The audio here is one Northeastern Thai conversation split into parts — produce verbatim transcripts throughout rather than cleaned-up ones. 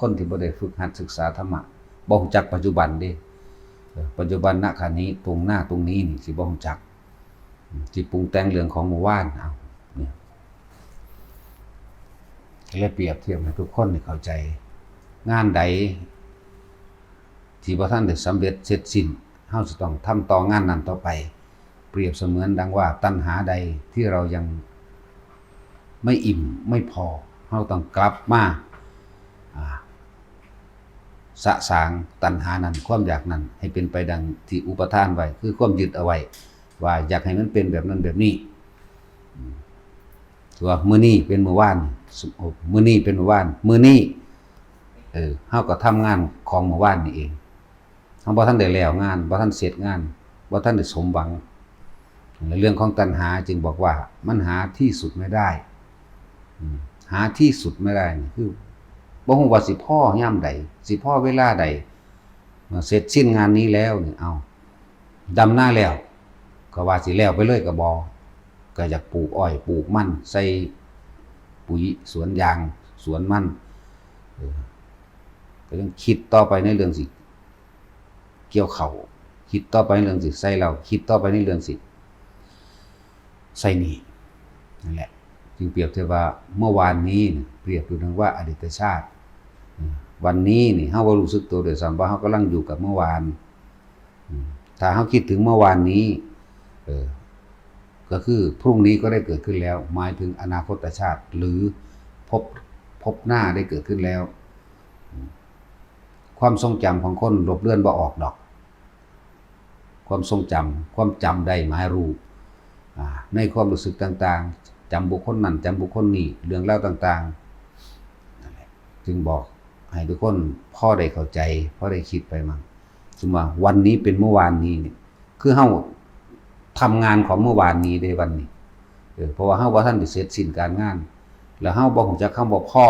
คนที่บ่ได้ฝึกหัดศึกษาธรรมะ บ่รู้จักปัจจุบันเด้ เออ ปัจจุบัน ณ ขณะนี้ ตรงหน้าตรงนี้นี่สิบ่รู้จัก สิปรุงแต่งเรื่องของเมื่อวาน เอ้า เนี่ย ก็เลยเปรียบเทียบให้ทุกคนนี่เข้าใจ งานใดที่บ่ทันได้สำเร็จเสร็จสิ้น เฮาสิต้องทำต่องานนั้นต่อไป เปรียบเสมือนดังว่าตัณหาใดที่เรายังไม่อิ่มไม่พอ เฮาต้องกลับมา อ่า สะสางตัณหานั้น ความอยากนั้น ให้เป็นไปดังที่อุปทานไว้ คือความยึดเอาไว้ ว่าอยากให้มันเป็นแบบนั้นแบบนี้ อืม ว่ามื้อนี้เป็นมื้อวาน มื้อนี้เป็นมื้อวาน มื้อนี้ เออ เฮาก็ทำงานของมื้อวานนี่เอง เฮาบ่ทันได้แล้วงาน บ่ทันเสร็จงาน บ่ทันได้สมหวัง เรื่องของตัณหาจึงบอกว่ามันหาที่สุดไม่ได้ อืม หาที่สุดไม่ได้นี่คือ บ่ฮู้ว่าสิพอยามใด สิพอเวลาใด เมื่อเสร็จสิ้นงานนี้แล้วนี่ เอา ดำนาแล้ว ก็ว่าสิแล้วไปเลยก็บ่ ก็อยากปลูกอ้อยปลูกมัน ใส่ปุ๋ยสวนยางสวนมัน เออ ก็ยังคิดต่อไปในเรื่องสิเกี่ยวข้าว คิดต่อไปในเรื่องสิใส่เหล้า คิดต่อไปในเรื่องสิใส่หนี้ นั่นแหละ จึงเปรียบเทียบว่าเมื่อวานนี้เนี่ย เปรียบอยู่ดังว่าอดีตชาติ อืม วันนี้นี่ เฮาบ่รู้สึกตัวด้วยซ้ำว่าเฮากำลังอยู่กับเมื่อวาน อืม ถ้าเฮาคิดถึงเมื่อวานนี้ เออ ก็คือพรุ่งนี้ก็ได้เกิดขึ้นแล้ว หมายถึงอนาคตชาติ หรือภพ ภพหน้าได้เกิดขึ้นแล้ว อืม ความทรงจำของคนลบเลือนบ่ออกดอก ความทรงจำ ความจำได้หมายรู้ อ่า ในความรู้สึกต่างๆ จำบุคคลนั้น จำบุคคลนี้ เรื่องราวต่างๆ นั่นแหละ จึงบอกให้ทุกคนพอได้เข้าใจ พอได้คิดไปมั่ง สมมุติว่าวันนี้เป็นเมื่อวานนี้นี่ คือเฮาทำงานของเมื่อวานนี้เด้วันนี้ เออ เพราะว่าเฮาบ่ทันได้เสร็จสิ้นการงาน แล้วเฮาบ่รู้จักคำว่าพอ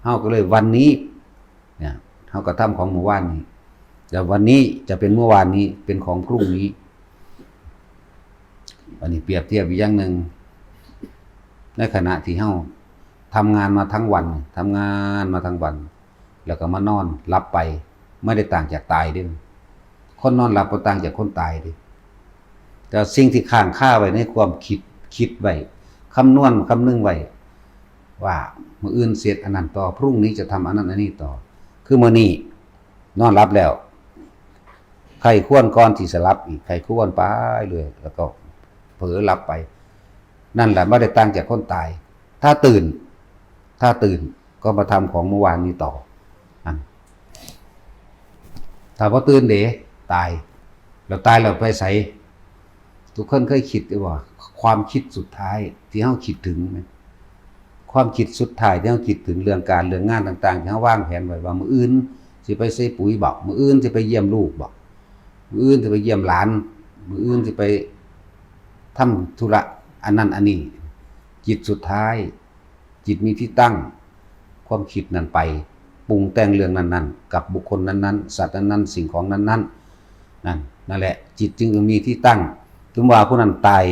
เฮาก็เลยวันนี้ เนี่ย เฮากระทำของเมื่อวานนี้ แต่วันนี้จะเป็นเมื่อวานนี้ เป็นของพรุ่งนี้ อันนี้เปรียบเทียบอีกอย่างหนึ่ง ในขณะที่เฮาทำงานมาทั้งวัน ทำงานมาทั้งวัน แล้วก็มานอนหลับไป ไม่ได้ต่างจากตายเด้ คนนอนหลับบ่ต่างจากคนตายเด้ แต่สิ่งที่ค้างคาไว้ในความคิด คิดไว้ คำนวณ คำนึงไว้ ว่ามื้ออื่นเสร็จอันนั้นต่อ พรุ่งนี้จะทำอันนั้นอันนี้ต่อ คือมื้อนี้นอนหลับแล้ว ใคร่ครวญก่อนที่จะหลับอีก ใคร่ครวญไปเรื่อย แล้วก็เผลอหลับไป นั่นแหละไม่ได้ต่างจากคนตาย ถ้าตื่น ถ้าตื่นก็มาทำของเมื่อวานนี้ต่อ อัน ถ้าบ่ตื่นเด้ ตาย แล้วตายแล้วไปไส ทุกคนเคยคิดอยู่ว่า ความคิดสุดท้ายที่เฮาคิดถึงนะ ความคิดสุดท้ายที่เฮาคิดถึงเรื่องการเรื่องงานต่างๆ ที่เฮาวางแผนไว้ว่ามื้ออื่นสิไปใส่ปุ๋ยบ่ มื้ออื่นสิไปเยี่ยมลูกบ่ มื้ออื่นสิไปเยี่ยมหลาน มื้ออื่นสิไปทำธุระอันนั้นอันนี้ จิตสุดท้าย จิตมีที่ตั้ง ความคิดนั้นไป ปรุงแต่งเรื่องนั้นๆ กับบุคคลนั้นๆ สัตว์นั้นๆ สิ่งของนั้นๆ นั่น นั่นแหละ จิตจึงมีที่ตั้ง ถึงว่าผู้นั้นตาย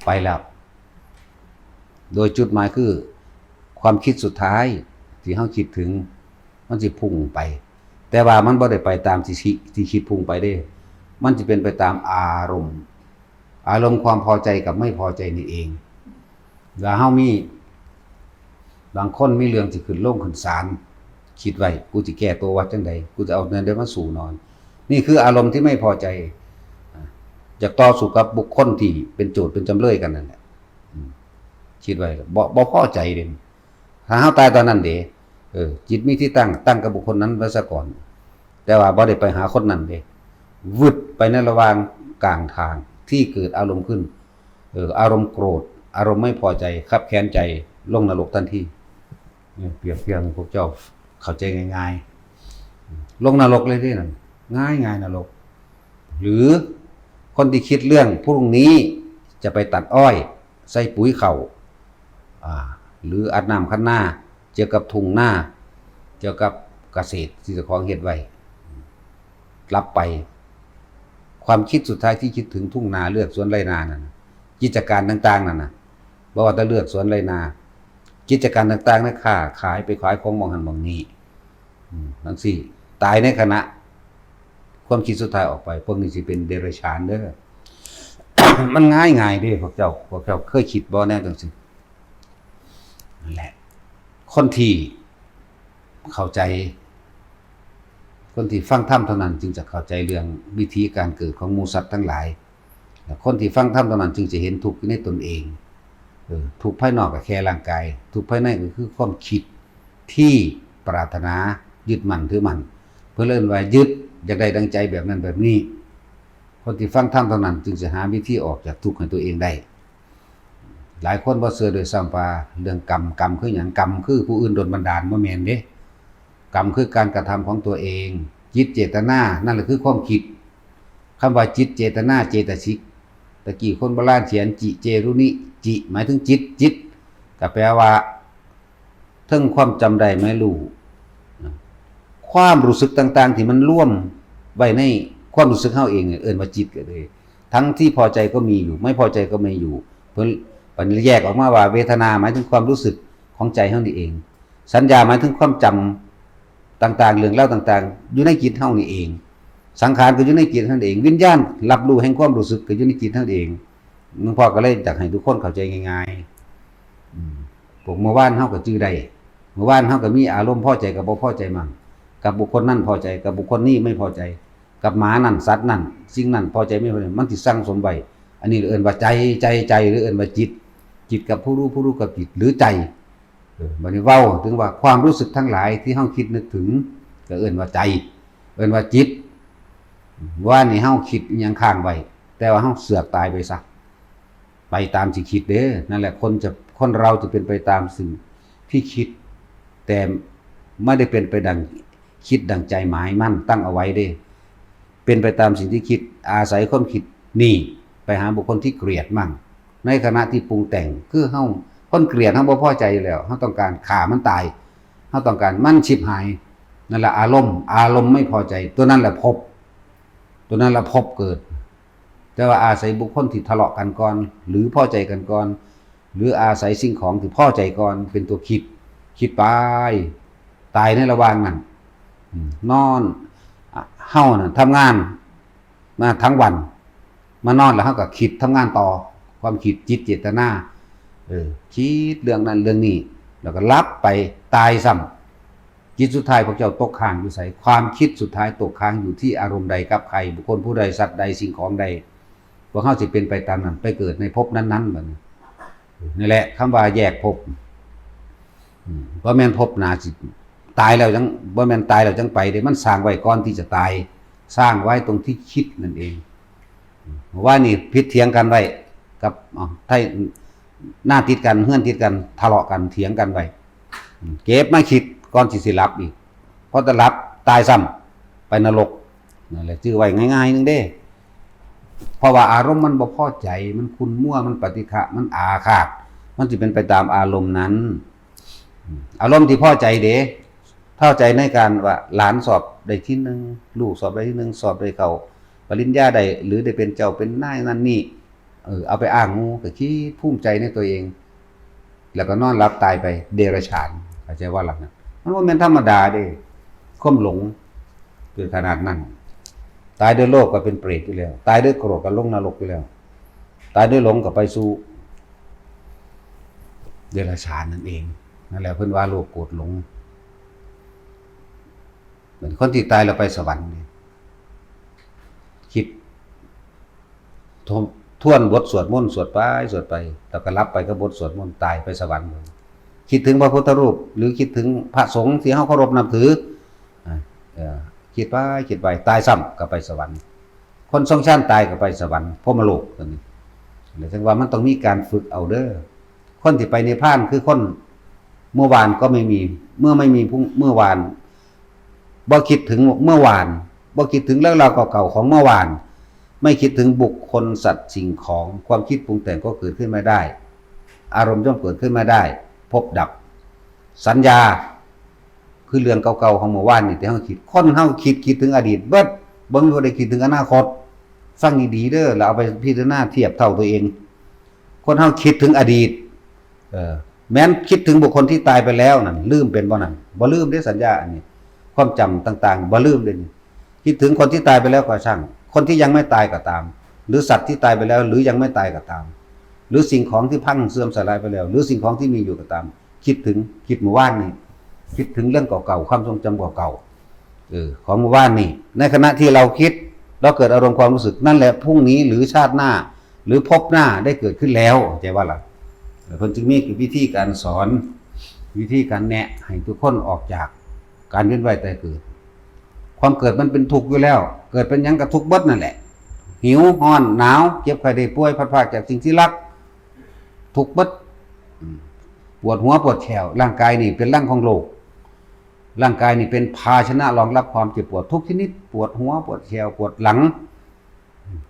ไปแล้ว โดยจุดหมายคือ ความคิดสุดท้ายที่เฮาคิดถึง มันสิพุ่งไป แต่ว่ามันบ่ได้ไปตามที่คิ ที่คิดพุ่งไปเด้ มันสิเป็นไปตามอารมณ์ อารมณ์ความพอใจกับไม่พอใจนี่เอง แล้วเฮามี บางคนมีเรื่องสิขึ้นโรงขึ้นศาล คิดไว้ กูสิแก้ตัวว่าจั่งใด กูจะเอาแนวใดมาสู้หนอ นี่คืออารมณ์ที่ไม่พอใจ อ่ะ อยากต่อสู้กับบุคคลที่เป็นโจทก์เป็นจำเลยกันนั่นแหละ อืม คิดไว้ บ่ บ่พอใจเด้ ถ้าเฮาตายตอนนั้นเด้ เออ จิตมีที่ตั้ง ตั้งกับบุคคลนั้นไว้ซะก่อน แต่ว่าบ่ได้ไปหาคนนั้นเด้ วืดไปในระหว่างกลางทางที่เกิดอารมณ์ขึ้น เออ อารมณ์โกรธ อารมณ์ไม่พอใจ คับแค้นใจ ลงนรกทันที เนี่ย เปรียบเทียบให้พวกเจ้าเข้าใจง่ายๆ ลงนรกเลยเด้นั่น ง่ายๆ นรก หรือคนที่คิดเรื่องพรุ่งนี้จะไปตัดอ้อย ใส่ปุ๋ยเข้า อ่า หรืออาบน้ำคันนา เกี่ยวกับทุ่งนา เกี่ยวกับเกษตรที่เจ้าของเฮ็ดไว้ หลับไป ความคิดสุดท้ายที่คิดถึงทุ่งนา เลือกสวนไร่นานั่นน่ะ กิจการต่างๆ นั่นน่ะ บ่ว่าแต่เลือกสวนไร่นา กิจการต่างๆนะ ค้าขาย ไปขายของหม่องหั้นหม่องนี้ อืม จั่งซี้ ตายในขณะความคิดสุดท้ายออกไป พวกนี้สิเป็นเดรัจฉานเด้อ มันง่ายๆเด้ พวกเจ้า พวกเจ้าเคยคิดบ่แนวจั่งซี้ นั่นแหละ คนที่เข้าใจ คนที่ฟังธรรมเท่านั้นจึงจะเข้าใจเรื่องวิธีการเกิดของหมู่สัตว์ทั้งหลาย และคนที่ฟังธรรมเท่านั้นจึงจะเห็นทุกข์อยู่ในตนเอง เออ ทุกข์ภายนอกก็แค่ร่างกาย ทุกข์ภายในก็คือความคิดที่ปรารถนายึดมั่นถือมั่น เพิ่นเอิ้นว่ายึด อยากได้ดังใจแบบนั้นแบบนี้ คนที่ฟังธรรมเท่านั้นจึงจะหาวิธีออกจากทุกข์ให้ตัวเองได้ หลายคนบ่เชื่อด้วยซ้ำว่าเรื่องกรรม กรรมคือหยัง กรรมคือผู้อื่นดลบันดาล บ่แม่นเด้ กรรมคือการกระทำของตัวเอง จิตเจตนา นั่นแหละคือความคิด คำว่าจิตเจตนา เจตสิก ตะกี้คนโบราณเขียน จิเจรุนิ จิ หมายถึงจิต จิต ก็แปลว่า เทิงความจำได้หมายรู้ ความรู้สึกต่างๆที่มันรวมไว้ในความรู้สึกเฮาเองเนี่ย เอิ้นว่าจิตก็เลย ทั้งที่พอใจก็มีอยู่ ไม่พอใจก็มีอยู่ เพิ่น เพิ่นแยกออกมาว่าเวทนาหมายถึงความรู้สึกของใจเฮานี่เอง สัญญาหมายถึงความจำต่างๆ เรื่องราวต่างๆ อยู่ในจิตเฮานี่เอง สังขารก็อยู่ในจิตเฮานี่เอง วิญญาณรับรู้แห่งความรู้สึกก็อยู่ในจิตเฮานี่เอง หลวงพ่อก็เลยอยากให้ทุกคนเข้าใจง่ายๆ อืม พวกเมื่อวานเฮาก็จื่อได้ เมื่อวานเฮาก็มีอารมณ์พอใจกับบ่พอใจมั่ง กับบุคคลนั้นพอใจ กับบุคคลนี้ไม่พอใจ กับหมานั่น สัตว์นั่น สิ่งนั้นพอใจไม่พอใจ มันสิสั่งสมไว้ อันนี้เอิ้นว่าใจ ใจ ใจ หรือเอิ้นว่าจิต จิตกับผู้รู้ ผู้รู้กับจิต หรือใจ เออ บัดนี้เว้าถึงว่าความรู้สึกทั้งหลายที่เฮาคิดนึกถึง ก็เอิ้นว่าใจ เอิ้นว่าจิต ว่านี่เฮาคิดอิหยังค้างไว้ แต่ว่าเฮาเสือกตายไปซะ ไปตามที่คิดเด้อ นั่นแหละ คนจะ คนเราจะเป็นไปตามสิ่งที่คิด แต่ไม่ได้เป็นไปดังคิดดังใจหมายมั่นตั้งเอาไว้เด้ เป็นไปตามสิ่งที่คิด อาศัยความคิดนี่ไปหาบุคคลที่เกลียดมั่ง ในขณะที่ปรุงแต่ง คือเฮา คนเกลียดเฮาบ่พอใจอยู่แล้ว เฮาต้องการฆ่ามันตาย เฮาต้องการมันฉิบหาย นั่นแหละอารมณ์ อารมณ์ไม่พอใจ ตัวนั้นแหละภพ ตัวนั้นแหละภพเกิด แต่ว่าอาศัยบุคคลที่ทะเลาะกันก่อน หรือพอใจกันก่อน หรืออาศัยสิ่งของที่พอใจก่อนเป็นตัวคิด คิดไป ตายในระหว่างนั้น อืม นอน อ่ะ เฮาน่ะทำงานมาทั้งวัน มานอนแล้วเฮาก็คิดทำงานต่อ ความคิด จิตเจตนา เออ คิดเรื่องนั้นเรื่องนี้ แล้วก็หลับไป ตายซ้ำ จิตสุดท้ายพวกเจ้าตกค้างอยู่ไส ความคิดสุดท้ายตกค้างอยู่ที่อารมณ์ใดกับใคร บุคคลผู้ใด สัตว์ใด สิ่งของใด พวกเฮาสิเป็นไปตามนั้น ไปเกิดในภพนั้นๆ บัดนี้ นี่แหละคำว่าแยกภพ อืม บ่แม่นภพหน้าสิตายแล้วจั่ง บ่แม่นตายแล้วจั่งไปเด้ มันสร้างไว้ก่อนที่จะตาย สร้างไว้ตรงที่คิดนั่นเอง อืม ว่านี่ผิดเถียงกันไว้กับ อ้าว ไทย หน้าติดกัน เฮือนติดกัน ทะเลาะกัน เถียงกันไว้ อืม เก็บมาคิดก่อนสิสิหลับอีก พอจะหลับตายซ้ำ ไปนรก นั่นแหละ จื่อไว้ง่ายๆ นึงเด้ เพราะว่าอารมณ์มันบ่พอใจ มันขุ่นมัว มันปฏิฆะ มันอาฆาต มันสิเป็นไปตามอารมณ์นั้น อืม อารมณ์ที่พอใจเด้ พอใจในการว่าหลานสอบได้ที่หนึ่ง ลูกสอบได้ที่หนึ่ง สอบได้เข้าปริญญาได้ หรือได้เป็นเจ้าเป็นนายนั่นนี่ เออ เอาไปอ้างหมู่ ก็คิดภูมิใจในตัวเอง แล้วก็นอนหลับตายไป เดรัจฉาน เข้าใจว่าหลังนั้น มันบ่แม่นธรรมดาเด้ ความหลงเกิดขนาดนั้น ตายด้วยโลภก็เป็นเปรตอยู่แล้ว ตายด้วยโกรธก็ลงนรกอยู่แล้ว ตายด้วยหลงก็ไปสู่เดรัจฉานนั่นเอง นั่นแหละเพิ่นว่าโลภโกรธหลง เหมือนคนที่ตายแล้วไปสวรรค์นี่ คิดทบทวนบทสวดมนต์ สวดไปสวดไป แล้วก็หลับไปกับบทสวดมนต์ ตายไปสวรรค์ คิดถึงพระพุทธรูป หรือคิดถึงพระสงฆ์ที่เฮาเคารพนับถือ อ่ะ เอ่อ คิดไปคิดไป ตายซ้ำก็ไปสวรรค์ คนทรงฌานตายก็ไปสวรรค์ พรหมโลกตัวนี้ แล้วจั่งว่ามันต้องมีการฝึกเอาเด้อ คนที่ไปนิพพานคือคนเมื่อวานก็ไม่มี เมื่อไม่มีพรุ่ง เมื่อวาน บ่คิดถึงเมื่อวาน บ่คิดถึงเรื่องราวเก่าๆของเมื่อวาน ไม่คิดถึงบุคคลสัตว์สิ่งของ ความคิดปรุงแต่งก็เกิดขึ้นไม่ได้ อารมณ์ย่อมเกิดขึ้นไม่ได้ ภพดับ สัญญา คือเรื่องเก่าๆของเมื่อวานนี่ที่เฮาคิด คนเฮาคิด คิดถึงอดีตเบิด บ่มีผู้ใดคิดถึงอนาคต ฟังดีๆเด้อ แล้วเอาไปพิจารณาเทียบเท่าตัวเอง คนเฮาคิดถึงอดีต เออ แม้นคิดถึงบุคคลที่ตายไปแล้วนั่น ลืมเป็นบ่นั่น? บ่ลืมเด้ สัญญาอันนี้ ความจำต่างๆ บ่ลืมเด้นี่ คิดถึงคนที่ตายไปแล้วก็ช่าง คนที่ยังไม่ตายก็ตาม หรือสัตว์ที่ตายไปแล้ว หรือยังไม่ตายก็ตาม หรือสิ่งของที่พังเสื่อมสลายไปแล้ว หรือสิ่งของที่มีอยู่ก็ตาม คิดถึง คิดเมื่อวานนี่ คิดถึงเรื่องเก่าๆ ความทรงจำเก่าๆ เออ ของเมื่อวานนี่ ในขณะที่เราคิด เราเกิดอารมณ์ความรู้สึก นั่นแหละพรุ่งนี้หรือชาติหน้า หรือภพหน้าได้เกิดขึ้นแล้ว เข้าใจว่าล่ะ? เพิ่นจึงมีวิธีการสอน วิธีการแนะให้ทุกคนออกจากการเวียนว่ายตายเกิด ความเกิดมันเป็นทุกข์อยู่แล้ว เกิดเป็นหยังก็ทุกข์เบิดนั่นแหละ หิว ร้อน หนาว เจ็บไข้ได้ป่วย พลัดพรากจากสิ่งที่รัก ทุกข์เบิด อืม ปวดหัวปวดแข้ว ร่างกายนี่เป็นรังของโรค ร่างกายนี่เป็นภาชนะรองรับความเจ็บปวดทุกชนิด ปวดหัวปวดแข้วปวดหลัง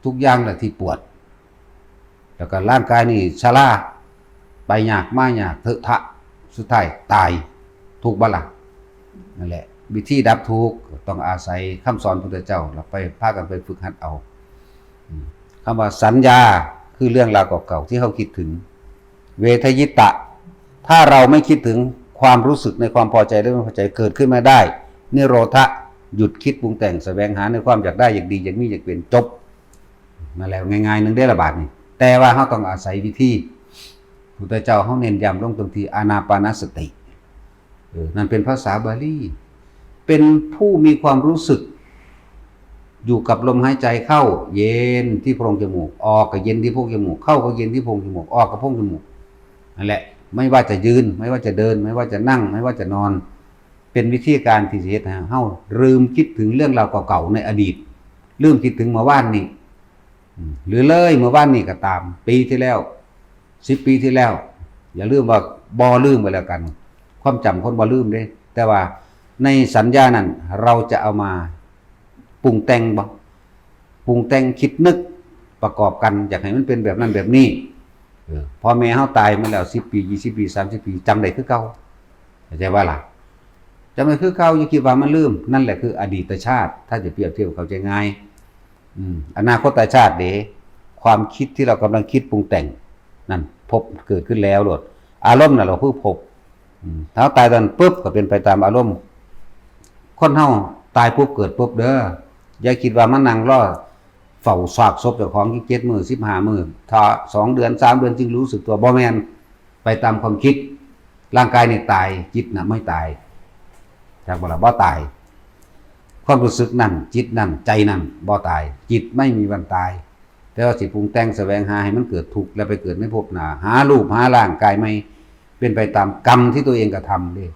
ทุกอย่างแหละที่ปวด แล้วก็ร่างกายนี่ชรา ไปยากมายาก เถอะทะ สุดท้ายตาย ทุกข์บ่ล่ะ? นั่นแหละ วิธีดับทุกข์ต้องอาศัยคำสอนพุทธเจ้า แล้วไปพากันไปฝึกหัดเอา อืม คำว่าสัญญาคือเรื่องราวเก่าๆ ที่เราคิดถึง เวทยิตะ ถ้าเราไม่คิดถึง ความรู้สึกในความพอใจและไม่พอใจเกิดขึ้นมาได้ นิโรธะ หยุดคิดปรุงแต่ง แสวงหาในความอยากได้ อยากดี อยากมี อยากเป็น จบ นั่นแหละ ง่ายๆ หนึ่งเด้อละบาดนี่ แต่ว่าเราต้องอาศัยวิธี พุทธเจ้าเราเน้นย้ำลงตรงที่อานาปานสติ เออ นั่นเป็นภาษาบาลี เป็นผู้มีความรู้สึก อยู่กับลมหายใจเข้า เย็นที่โพรงจมูก ออกก็เย็นที่โพรงจมูก เข้าก็เย็นที่โพรงจมูก ออกก็โพรงจมูก นั่นแหละ ไม่ว่าจะยืน ไม่ว่าจะเดิน ไม่ว่าจะนั่ง ไม่ว่าจะนอน เป็นวิธีการที่สิเฮ็ดให้เราลืมคิดถึงเรื่องราวเก่าๆ ในอดีต ลืมคิดถึงเมื่อวานนี้ อืม หรือเลยเมื่อวานนี้ก็ตาม ปีที่แล้ว สิบปีที่แล้ว อย่าลืมว่าบ่ลืมก็แล้วกัน ความจำคนบ่ลืมเด้ แต่ว่าในสัญญานั้นเราจะเอามาปรุงแต่งบ่ ปรุงแต่งคิดนึกประกอบกัน อยากให้มันเป็นแบบนั้นแบบนี้ เออ พ่อแม่เราตายมาแล้ว สิบปี ยี่สิบปี สามสิบปี จำได้คือเก่า เข้าใจว่าล่ะ? จำได้คือเก่า อย่าคิดว่ามันลืม นั่นแหละคืออดีตชาติ ถ้าจะเปรียบเทียบเข้าใจง่าย อืม อนาคตชาติเด้ ความคิดที่เรากำลังคิดปรุงแต่ง นั่นภพเกิดขึ้นแล้วโลด อารมณ์นั่นเราคือภพ อืม ถ้าเราตายตอนนั้นปุ๊บก็เป็นไปตามอารมณ์ คนเราตายปุ๊บเกิดปุ๊บเด้อ อย่าคิดว่ามานั่งรอเฝ้าซากศพเจ้าของอยู่เจ็ดมื้อ สิบห้ามื้อ ถ้าสองเดือน สามเดือนจึงรู้สึกตัว บ่แม่น ไปตามความคิด ร่างกายนี่ตาย จิตน่ะไม่ตาย จักบ่ล่ะ บ่ตาย ความรู้สึกนั่น จิตนั่น ใจนั่น บ่ตาย จิตไม่มีวันตาย แต่ว่าสิปรุงแต่งแสวงหาให้มันเกิดทุกข์ แล้วไปเกิดในภพหน้า หารูปหาร่างกายใหม่ เป็นไปตามกรรมที่ตัวเองกระทำเด้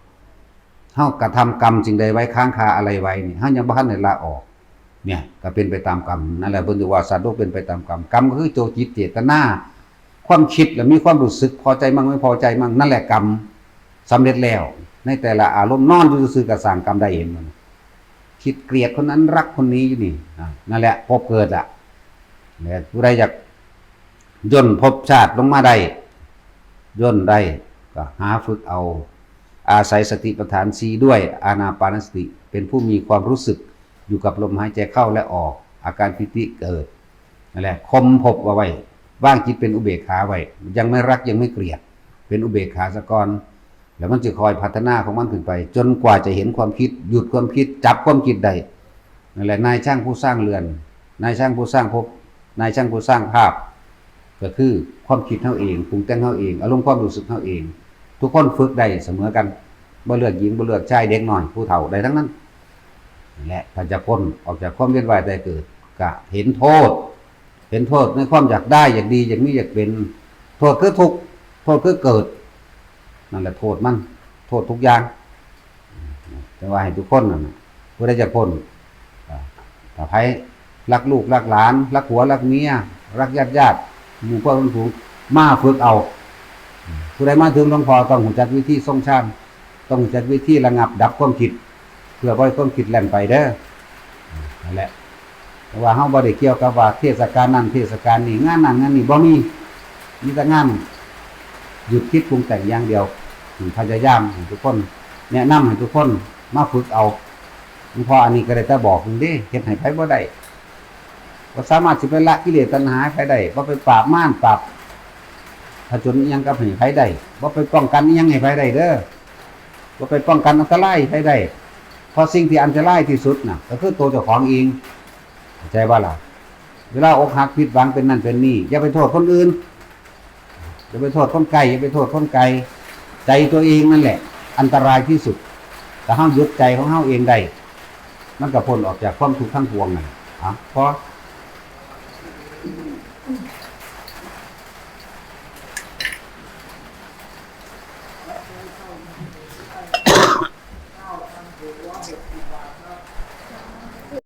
เฮากระทำกรรมสิ่งใดไว้ ค้างคาอะไรไว้นี่ เฮายังบ่ทันได้ละออก เนี่ย ก็เป็นไปตามกรรม นั่นแหละเพิ่นเรียกว่าสัตว์โลกเป็นไปตามกรรม กรรมก็คือตัวจิตเจตนา ความคิดและมีความรู้สึกพอใจมั่งไม่พอใจมั่ง นั่นแหละกรรมสำเร็จแล้ว ในแต่ละอารมณ์ นอนอยู่ซื่อๆก็สร้างกรรมได้ เห็นบ่? คิดเกลียดคนนั้นรักคนนี้อยู่นี่ อ่า นั่นแหละภพเกิดละ เนี่ย ผู้ใดอยากย่นภพชาติลงมาได้ ย่นได้ ก็หาฝึกเอา อาศัยสติปัฏฐานสี่ด้วย อานาปานสติ เป็นผู้มีความรู้สึกอยู่กับลมหายใจเข้าและออก อาการปีติเกิด นั่นแหละ ข่มภพเอาไว้ วางจิตเป็นอุเบกขาไว้ ยังไม่รักยังไม่เกลียด เป็นอุเบกขาซะก่อน แล้วมันจะคอยพัฒนาของมันขึ้นไป จนกว่าจะเห็นความคิด หยุดความคิด จับความคิดได้ นั่นแหละ นายช่างผู้สร้างเรือน นายช่างผู้สร้างภพ นายช่างผู้สร้างภาพ ก็คือความคิดเฮาเอง ปรุงแต่งเฮาเอง อารมณ์ความรู้สึกเฮาเอง ทุกคนฝึกได้เสมอกัน บ่เลือกหญิง บ่เลือกชาย เด็กน้อย ผู้เฒ่า ได้ทั้งนั้น นั่นแหละ ถ้าจะพ้นออกจากความเวียนว่ายตายเกิด ก็เห็นโทษ เห็นโทษในความอยากได้ อยากดี อยากมี อยากเป็น โทษคือทุกข์ โทษคือเกิด นั่นแหละโทษมัน โทษทุกอย่าง แต่ว่าให้ทุกคนนั่นน่ะ ผู้ใดจะพ้น อ่า ถ้าไผรักลูกรักหลาน รักผัวรักเมีย รักญาติญาติ หมู่พวกเพื่อนฝูง มาฝึกเอา ผู้ใดมาถึงหลวงพ่อต้องรู้จักวิธีทรงฌาน ต้องรู้จักวิธีระงับดับความคิด เพื่อบ่ให้ความคิดแล่นไปเด้อ นั่นแหละ เพราะว่าเฮาบ่ได้เกี่ยวกับว่าเทศกาลนั้นเทศกาลนี้ งานนั้นงานนี้ บ่มี มีแต่งานหยุดคิดปรุงแต่งอย่างเดียว พยายามให้ทุกคน แนะนำให้ทุกคนมาฝึกเอา หลวงพ่ออันนี้ก็ได้แต่บอกเด้ เฮ็ดให้ไผบ่ได้ บ่สามารถสิไปละกิเลสตัณหาไผได้ บ่ไปปราบมารปราบ ผจญอิหยังกับให้ไผได้ บ่ไปป้องกันอิหยังให้ไผได้เด้อ บ่ไปป้องกันอันตรายให้ไผได้ เพราะสิ่งที่อันตรายที่สุดน่ะ ก็คือตัวเจ้าของเอง เข้าใจบ่ล่ะ? เวลาอกหักผิดหวังเป็นนั่นเป็นนี่ อย่าไปโทษคนอื่น อย่าไปโทษคนไกล อย่าไปโทษคนไกล ใจตัวเองนั่นแหละ อันตรายที่สุด ถ้าเฮาหยุดใจของเฮาเองได้ มันก็พ้นออกจากความทุกข์ทั้งปวงนั่น อ่ะ พอ